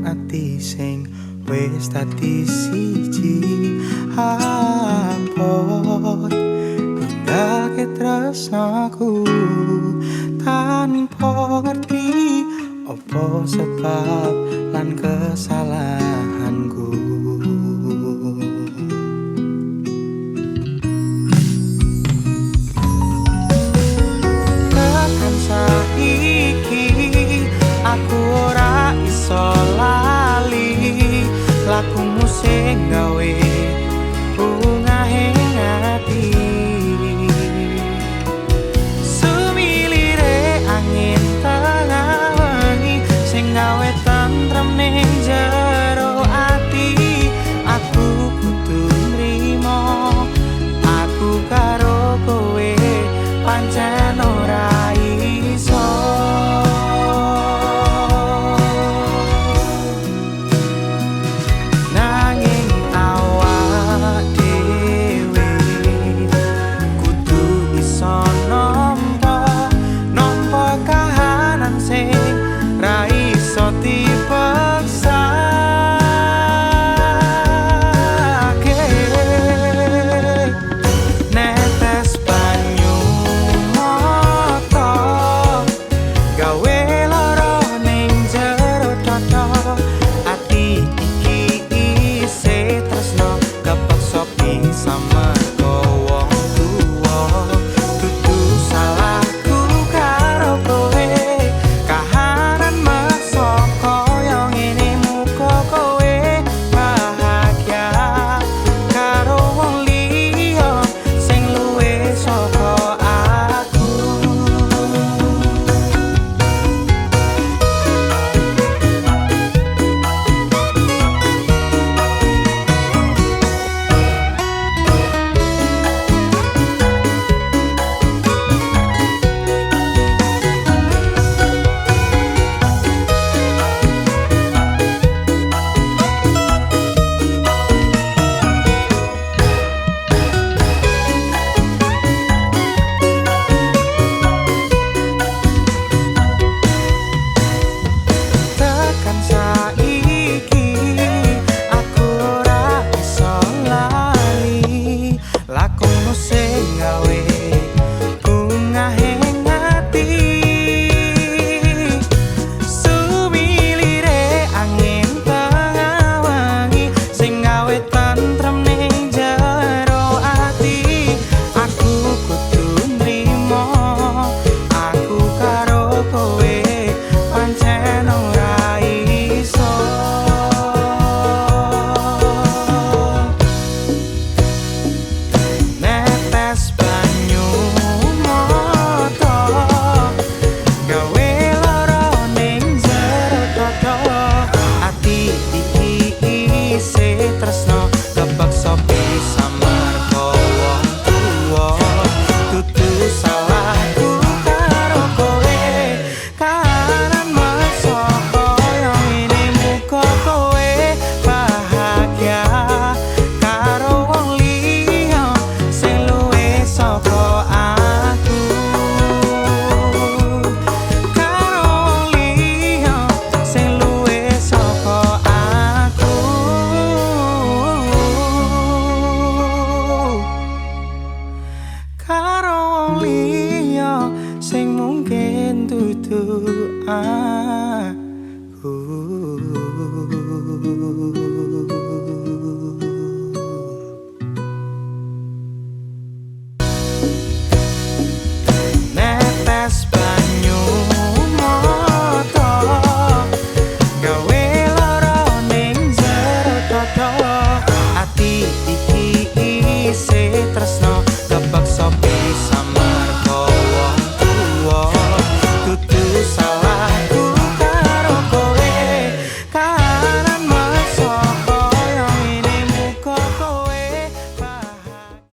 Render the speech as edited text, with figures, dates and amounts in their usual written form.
ati sing wis dadi siji. Apot ninggalke tresnaku tanpa ngerti opo sebab lan kesalahanku. Tekan saiki aku ora iso lali lakumu sing gawe bungahe ati. Sumilire angin tengah wengi sing gawe tentrem ning jero ati. Aku kudu nrimo aku karo kowe pancen ora iso. Nanging awak dhewe kudu iso nampa nampa kahanan sing ra iso dipeksake. Netes banyu mata gawe lara ning jero dada ati.